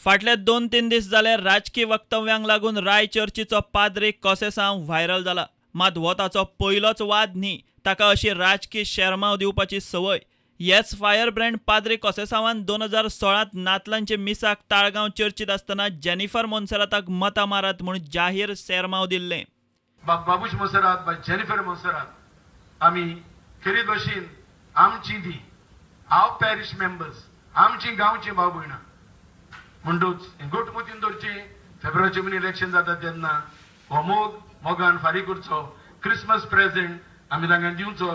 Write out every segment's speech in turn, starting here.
फाटले 2-3 दीस जाले राजकी वक्तव्यांक लागून राय चर्चीचो पाद्री कोसेसांव व्हायरल जाला. मात हो ताचो पयलोच वाद न्ही, ताका अशी राजकी शेरमाव दिवपाची संवय. येस फायर ब्रँड पाद्री कोसेसांवान 2016 नातलांचे मिसाक ताळगांव चर्चीत आसतना जेनिफर मोन्सेराताक मतां मारात म्हूण जाहीर शेरमाव दिल्लें. बाबूश मोन्सेरात, जेनिफर मोन्सेरात, आमी खेरीत भशेन आमची ती हांव पॅरिश मेंबर्स, आमची गांवची भाव भयणां म्हणटूच गोट मतीन दवरची. फेब्रुवारीचे म्हयने इलेक्शन जाता तेन्ना हो मोग मोगान फारीक करचो, क्रिसमस प्रेझेंट आमी तांकां दिवचो,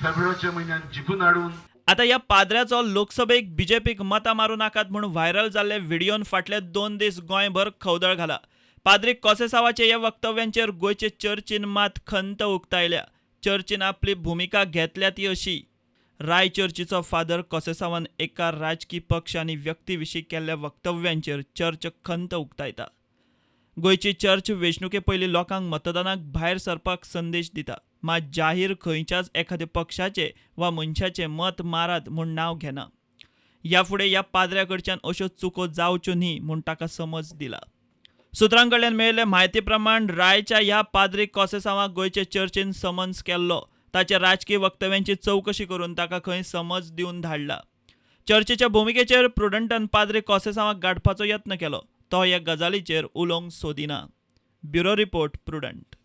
फेब्रुवारीच्या म्हयन्यान जिखून हाडून. आतां ह्या पाद्र्याचो लोकसभेक बीजेपीक मतां मारूं नाकात म्हूण व्हायरल जाल्ले व्हिडियोन फाटले 2 दीस गोंयभर खवदळ घाला. पाद्री कोसेसांवाचे ह्या वक्तव्यांचेर गोंयचे चर्चीन मात खंत उक्तायल्या. चर्चीन आपली भुमिका घेतल्या ती अशी: राय चर्चीचो फादर कोसेसांवान एका राजकी पक्ष आनी व्यक्ती विशीं केल्ल्या वक्तव्यांचेर चर्च खंत उक्तायता. गोंयची चर्च वेंचणुके पयलीं लोकांक मतदानाक भायर सरपाक संदेश दिता, मात जाहीर खंयच्याच एखाद्या पक्षाचे वा मनशाचें मत मारात म्हूण नांव घेना. ह्या फुडें ह्या पाद्र्या कडच्यान अश्यो चुको जावच्यो न्ही म्हूण ताका समज दिला. सुत्रां कडल्यान मेळिल्ले म्हायती प्रमाण रायच्या ह्या पाद्री कोसेसांवाक गोंयचे चर्चीन समन्स केल्लो. ताच्या राजकी वक्तव्यांची चवकशी करून ताका खंय समज दिवन धाडला. चर्चेच्या भुमिकेचेर प्रुडंटान पाद्री कोसेसांवाक गांठपाचो यत्न केलो. तो ह्या गजालीचेर उलोवंक सोदिना. Bureau report, Prudent.